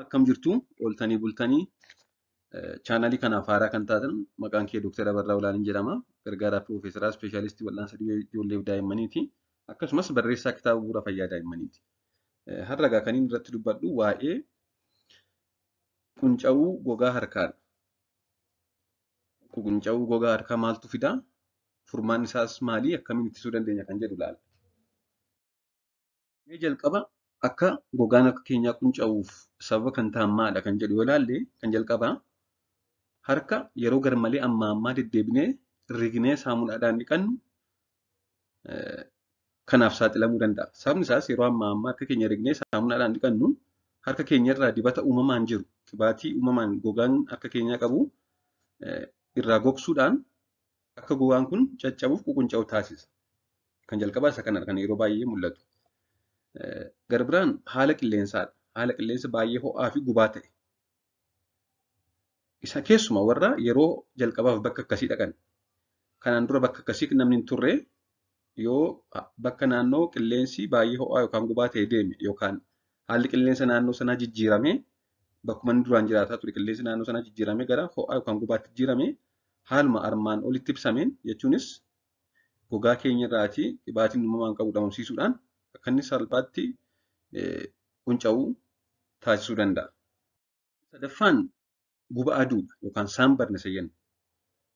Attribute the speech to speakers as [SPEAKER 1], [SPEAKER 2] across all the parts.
[SPEAKER 1] Akkam jirtu ooltanii bultanii chaanalii kanaaf haaraa kan taatan maqaan kee Dr. Abarraa Olaaniin jedhama. Gargaaraa Piroofeesaraa Ispeeshaalistii Wal'aansa Dhibee Ijoollee fi Daa'immaniiti. Akkasumas barreessaa kitaaba bu'uura fayyaa daa'immaniiti. Har'a egaa kan inni irratti dubbadhu waa'ee qunca'uu gogaa harkaadha. Qunca'uu gogaa harkaa maaltu fidaa? Furmaanni isaas maali? Akkamiin ittisuu dandeenya kan jedhu ilaalla. Mee jalqaba akka gogaan harka keenyaa qunca'uuf sababa kan ta'an maalidha kan jedhu yoo ilaalle kan jalqabaa harka yeroo garmalee ammaa ammaa deddeebinee rignee saamunaadhaan dhiqannu kanaaf saaxilamuu danda'a. Sababni isaas yeroo ammaa ammaa harka keenya rignee saamunaadhaan dhiqannu harka keenyarraa dibata uumamaan jiru qibaatii uumamaan gogaan harka keenyaa qabu irraa gogsuudhaan akka gogaan kun caccabuuf qunca'u taasisa. Kan jalqabaa isa kanadha kan yeroo baay'ee mul'atu. Garbiraan haala qilleensaadha. Haala qilleensa baay'ee ho'aa fi gubaa ta'e. Isa keessumaa warra yeroo jalqabaaf bakka akkasii dhaqan. Kanaan dura bakka akkasii namni hin turre yoo bakka naannoo qilleensi baay'ee ho'aa yookaan gubaa ta'e deeme yookaan haalli qilleensa naannoo sanaa jijjiirame bakkuma inni duraan jiraataa ture qilleensi naannoo sanaa jijjiirame gara ho'aa yookaan gubaatti jijjiirame haaluma armaan olitti ibsameen jechuunis gogaa keenya irraatii dhibaatiin uumamaan qabu dhabamsiisuudhaan akka inni salphaatti qunca'uu taasisuu danda'a. Sadaffaan guba aduudha yookaan saanbarna isa jennu.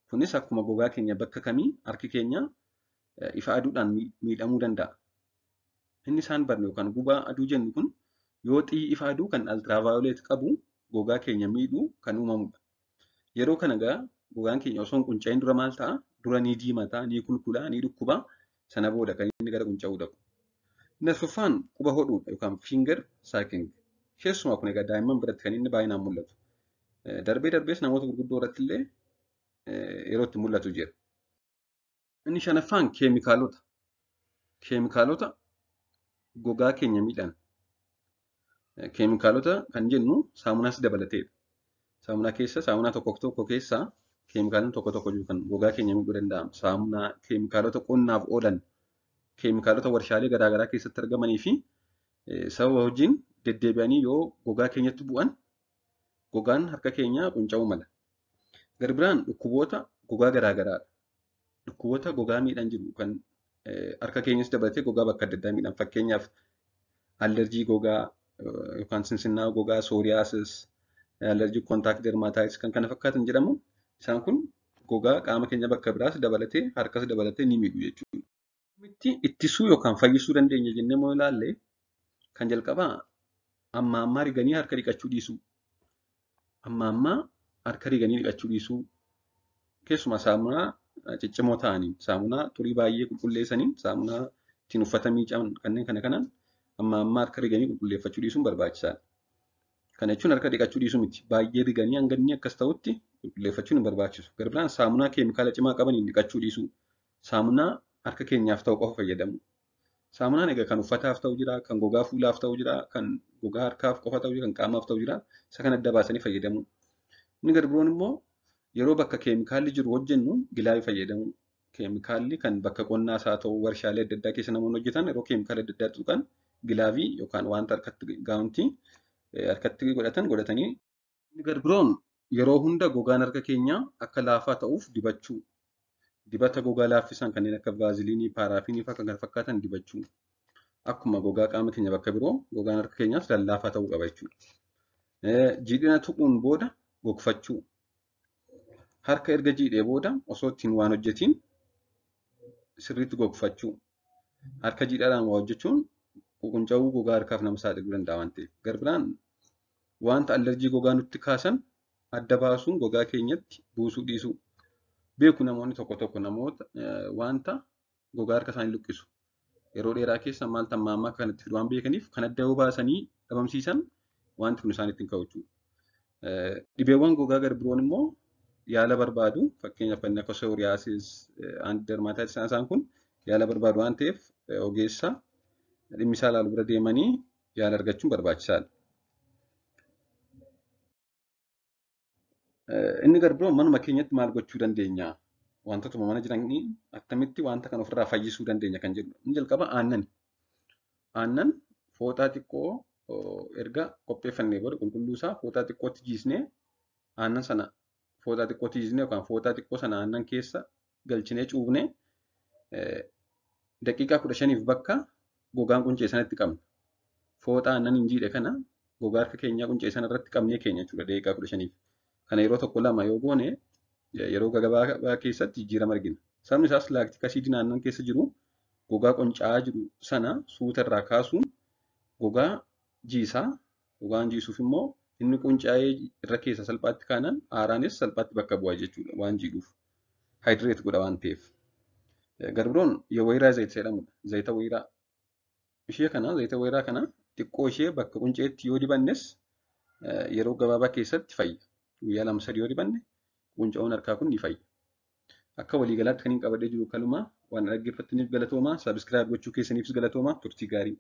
[SPEAKER 1] Kunis akkuma gogaa keenya bakka kamii harki keenya ifa aduudhaan miidhamuu danda'a. Inni saanbarna yookaan guba aduu jennu kun yoo xiyyi ifa aduu kan altiraavaayoleet qabu gogaa keenya miidhuu kan uumamudha. Yeroo kana egaa gogaan keenya osoo hin qunca'in dura maal ta'a? Dura ni diimata, ni kulkula, ni dhukkuba. Sana booda kan inni gara qunca'uu dhaqu. Inni arfaffaan quba hodhuudha yookaan finger sucking. Keessumaa kun egaa daa'imman biratti kan inni baay'inaan mul'atu. Darbee darbees namoota gurguddoo irratti illee yeroo itti mul'atu jira. Inni shanaffaan keemikaalota. Keemikaalota gogaa keenya miidhan. Keemikaalota kan jennu saamunaas dabalateedha. Saamunaa keessa saamunaa tokko tokko keessaa keemikaalonni tokko tokko jiru kan gogaa keenya miidhuu danda'an. Saamunaa keemikaalota qonnaaf oolan keemikaalota warshaalee garaagaraa keessatti argamanii fi sababa hojiin deddeebi'anii yoo gogaa keenyatti bu'an gogaan harka keenyaa qunca'uu mala. Garbiraan dhukkuboota gogaa garaagaraadha. Dhukkuboota gogaa miidhan jiru kan harka keenyas dabalatee gogaa bakka adda addaa miidhan. Fakkeenyaaf allerjii gogaa yookaan sinsinnaa gogaa, sooriyaasis, allerjii kontaakt dermaataayitis kan kana fakkaatan jedhamu isaan kun gogaa qaama keenya bakka biraas dabalatee harkas dabalatee ni miidhu jechuudha. Ittisuu yookaan fayyisuu dandeenya jennee moo ilaalle kan jalqabaa amma ammaa riganii harka dhiqachuu dhiisuu. Amma ammaa harka riganii dhiqachuu dhiisuu. Keessumaa saamunaa ciccimoo ta'aniin saamunaa xurii baay'ee qulqulleessaniin saamunaa ittiin uffata miican kanneen kana kanaan amma ammaa harka riganii qulqulleeffachuu dhiisuun barbaachisaadha. Kana jechuun harka dhiqachuu dhiisuu miti. Baay'ee riganii hanga inni akkas ta'utti qulqulleeffachuun hin barbaachisu. Garbiraan saamunaa keemikaala cimaa qabaniin dhiqachuu dhiisuu. Saamunaa harka keenyaaf ta'u qofa fayyadamu. Saamunaan egaa kan uffataaf ta'u jira, kan gogaa fuulaaf ta'u jira, kan gogaa harkaaf qofa ta'u jira, kan qaamaaf ta'u jira. Isa kan adda baasanii fayyadamu. Inni garbiroon immoo yeroo bakka keemikaalli jiru hojjennu gilaavii fayyadamu. Keemikaalli kan bakka qonnaas haa ta'u warshaalee adda addaa keessa namoonni hojjetan yeroo keemikaala adda addaa tuqan gilaavii yookaan wanta harkatti gaawuntii harkatti godhatan godhatanii. Inni garbiroon yeroo hunda gogaan harka keenyaa akka laafaa ta'uuf dibachuu. Dibata gogaa laaffisan kanneen akka vaaziliinii, paaraafinii fa'aa kan kana fakkaatan dibachuu. Akkuma gogaa qaama keenya bakka biroo gogaan harka keenyaas lallaafaa ta'uu qaba jechuudha. Jiidhina tuquun booda gogfachuu. Harka erga jiidhee booda osoo ittiin waan hojjetiin sirriitti gogfachuu. Harka jiidhaadhaan waa hojjechuun qunca'uu gogaa harkaaf nama saaxiluu danda'a waan ta'eef. Garbiraan wanta allerjii gogaa nutti kaasan adda baasuun gogaa keenyatti buusuu dhiisuu. Beeku namoonni tokko tokko namoota wanta gogaa harka isaanii luqqisu. Yeroo dheeraa keessa maal ammaa ammaa kanatti fidu waan beekaniif kan adda yoo baasanii dhabamsiisan wanti kun isaan ittiin ka'u jechuudha. Dhibeewwan gogaa garbiroon immoo yaala barbaadu. Fakkeenyaaf kanneen akka sooriyaasis, dermaataayitis isaan kun yaala barbaadu waan ta'eef ogeessa dhimmi isaa ilaalu bira deemanii yaala argachuun barbaachisaadha. Inni garbiroon manuma keenyatti maal gochuu dandeenya? Wantootuma mana jiranii akkamitti wanta kana ofirraa fayyisuu dandeenya kan jedhu. Inni jalqaba aannan. Aannan fooxaa xiqqoo erga qopheeffannee booda qulqulluu isaa fooxaa xiqqootti jiisnee aannan sana fooxaa xiqqootti jiisnee yookaan fooxaa xiqqoo sana aannan keessa galchinee cuubnee daqiiqaa 15f bakka gogaan quncee sanatti qabna. Fooxaa aannan hin jiidhe kana gogaa harka keenyaa quncee sana irratti qabnee keenya jechuudha daqiiqaa 15f. Kana yeroo tokko lama yoo goone yeroo gabaabaa keessatti jijjiirama argina. Sababni isaas laaktik asiidiin aannan keessa jiru gogaa qoncaa'aa jiru sana suuta irraa kaasuun gogaa jiisaa. Gogaan jiisuuf immoo inni quncaa'ee irra keessa salphaatti kaanaan haaraanis salphaatti bakka bu'a jechuudha waan jiidhuuf. Haayidireet godha waan ta'eef. Garbiroon wayiraa zayita jedhamudha. Zayita wayiraa. Ishee kana zayita wayiraa kana xiqqoo ishee bakka qunceetti yoo dibannes yeroo gabaabaa keessatti fayya. Guyyaa 2 3 yoo dibanne qunca'uun harkaa kun ni fayya. Akka waliigalaatti kan hin qabadhee jiru kanuma waan dhaggeeffattaniif galatoomaa. Sabiskiraayib gochuu keessaniifis galatoomaa. Turtii gaarii.